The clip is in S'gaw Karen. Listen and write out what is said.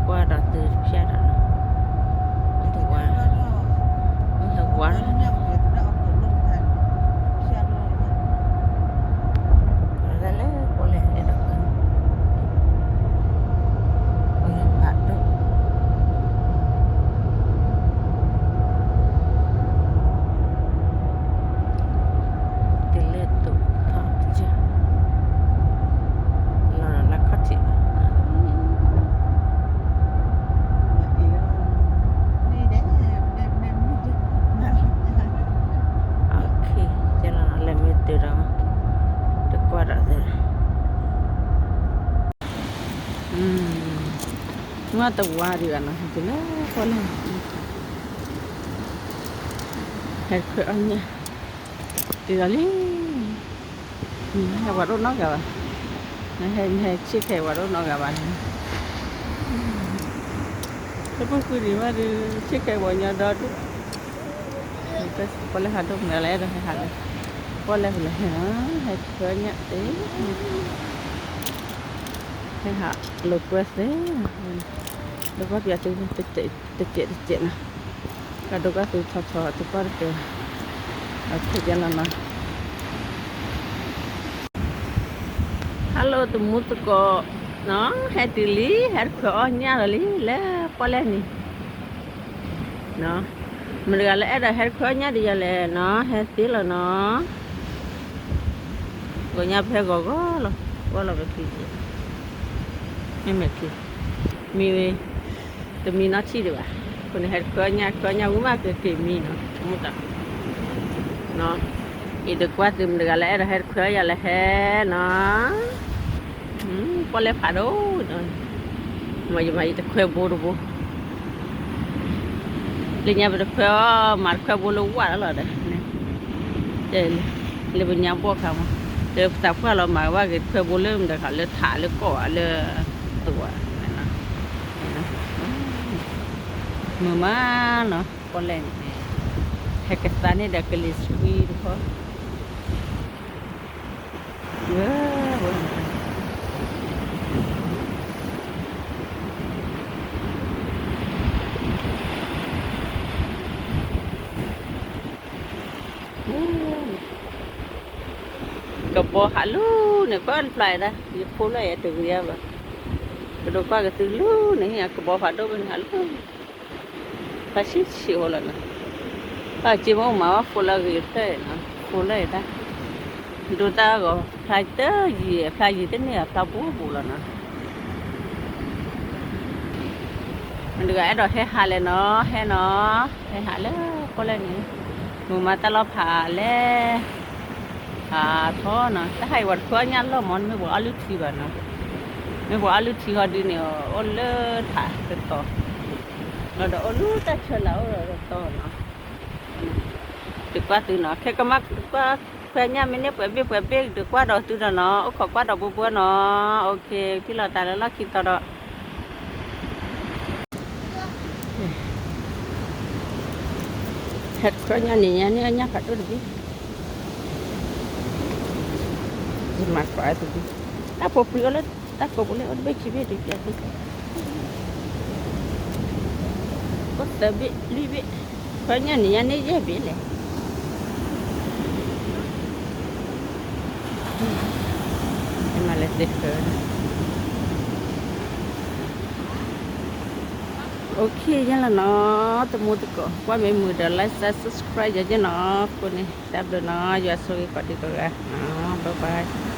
ကွၢ်ဒီးသုတဖျါဒီး, မ့ၢ်တဝါ, မ့ၢ်တဝါ, လၢပီၣ်လဲၣ်အဲၣ်ဒိး, ပီၣ်လဲၣ်ဖးဒိၣ် တုၤလၢသိးထီၣ်ကစၢၢ်, လီၤလၢခီၣ်ထံးဘၣ်, ကဲလီၤ လဲၤမ့ၢ်တုၤဒီး, တကွၢ်ဒီးသ့, မ့ၢ်တဝါဒံးဘၣ်နီၤ, ဟဲတုၤလၢပီၣ်လဲၣ်, ဟဲခွဲးအီၣ်ညၣ်, တုၤဒီးလံ, ဟဲပှၤတအိၣ်နီတဂၤဘၣ်, ဟဲဆ့ၣ်ခဲပှၤတအိၣ်နီတဂၤဘၣ်န့ၣ်, လၢပူၤကွံာ်ဒံးဘၣ်ဒီး ဆ့ၣ်ခဲပှၤညီဒီဒူၣ်, ပီၣ်လဲၣ်ဖးဒိၣ်မနုၤလၢအဲၣ်ဒိးဟဲဟးလၢ, ပီၣ်လဲၣ်ဖဲလဲၣ်, ဟဲခွဲးညၣ်သ့, ဟဲဟးလိာ်ကွဲသ့, လိာ်ကွဲပၠးသု တစဲးတစဲးနီၤ, ကဒိးကွၢ်သုဆီဆီသုကွၢ်တကဲ, အခိၣ်ကဲလီၤနီၤ. Hello တမူသကိး, ဟဲတုၤလံ ဟဲတခွဲးအီၣ်ညၣ်လီၤလံ လၢပီၣ်လဲၣ်န့ၣ်, မတၤတဂၤလၢအဲၣ်ဒိးဟဲတခွဲးအီၣ်ညၣ်ဒံးယၤလဲၣ်နီၤ ဟဲသ့လီၤနီၤ, ဂီၤညါပဟဲဂီၤဂီၤလီၤ, ကွၢ်လီၤပခံ, မ့မ့ၢ်ခံ, မံၤဝဲ, တမံၤနီထံၣ်ဒံးဘၣ်, အဃိန့ၣ် ဟဲတခွဲးအီၣ်ညၣ် ခွဲးအီၣ်ညၣ်ဝံၤမးကက့ၤမံၤနီၤ မူတၢ်, အံၤတကွၢ်သုမတၤတဂၤလၢအဲၣ်ဒိးဟဲတခွဲးအီၣ်ယၤလၢဟဲနီၤ, ပီၣ်လဲၣ်ဖးဒိၣ်, မ့ၢ်ယမၤယတခွဲးဘိတဘိ, လၢညါပတခွဲးအီၣ် မၤတခွဲးဘိလၢဝၣ်လီၤဒီး, လၢပညါဘီၣ်ခါမး, လၢပသးပှၢ်လီၤမၤဝဲက့ၤတခွဲးဘိလၢမတၤတခါလၢထးလၢကီၢ်လၢ, တဝါ, မုာ်မးနီၤ ပီၣ်လဲၣ်န့ၣ်, ဟဲကသါန့ၢ်ဒီးကလံၤဆှံတခီ ကဘီဟးလူန့ၣ် ကွၢ်တဖျါအံၤဒၣ် ယဖိလၢယတဂ့ၤဘၣ်, ပဒိးကွၢ်ကသုလူန့ၣ် ကဘီဖးဒိၣ်ဘၣ်န့ၣ်ဟးလူ, ဖးဆံးဆံးအိၣ်လီၤနီၤ, ဘၣ်က့ၤမ့ၢ်အိၣ်မၤဝဲဖိလၢအဂ့ၤဖျၢၣ်နီၤ ဖိလၢအံၤဒၣ်, ဒိးတၢ်ဂီၤဖျါတယံာ် အဖျါယံာ်တန့ၢ် အဖျါဘူးဘူးလီၤနီၤ, မတၤတဂၤအဲၣ်ဒိးဟဲဟးလဲၣ်နီၤ ဟဲနီၤ, ဟဲဟးလၢပီၣ်လဲၣ်န့ၣ်, မုာ်မးတၢ်လီၢ်ဖးလဲၣ် ဖးထီနီၤ, တၢ်ဟးအံၤပှၤတခွဲးအီၣ်ညၣ်လီၢ်မး မ့ၢ်ပှၤအီၣ်လုၢ်ထံဘၣ်နီၤ, မ့ၢ်ပှၤအီၣ်လုၢ်ထံဟီဒုန့ၣ် အိၣ်လၢထးတတီၤ, လီၤဒီးအိၣ်လၢတၢ်ဆၢလၢအိၣ်ဒီးတတီၤနီၤ, ဒုးကွၢ်သုနီၤ ခဲကမၣ်ဒုးကွၢ်ခွဲးညၣ်မ့ၢ်န့ၢ်ပှဲၤဘ့ၣ်ပှဲၤဘ့ၣ် ဒုးကွၢ်ဒီးသုဒီးနီၤ အိၣ်ခိးကွၢ်ဒီးဘိဘိနီၤ, အိၣ်ခ့ ထံၣ်လိာ်သးလၢလီၢ်ခံသီဒီး ဟဲတခွဲးညၣ်န့ၣ် ညါန့ၢ်အညၣ်ဖးဒိၣ်တဘ့ၣ်, ယမၤခွဲးအီၣ်တဘ့ၣ်, တၢ်ဖိပှံၤအိၣ်လၢတၢ်ကိးပူၤလၢအိၣ်တဘ့ၣ်ခံဘ့ၣ်တဘ့ၣ်, အိၣ်သၢဘ့ၣ်လွံၢ်ဘ့ၣ်, ခွဲးညၣ်န့ၣ် ညါန့ၢ်ယဲၢ်ဘ့ၣ်လဲၣ်, မၤလဲၤသ့ၣ်ဃၢၤ OK ယဲလီၤနီၤ, တမူသကိး ကွၢ်မ့ၢ်မုာ်ဒီး like share subscribe ယၤယဲနီၤ, အဃိန့ၣ် တၢ်ဘျုးနီၤ, ယွၤဆိၣ်ဂ့ၤကိးဒံကိးဂၤ, bye bye.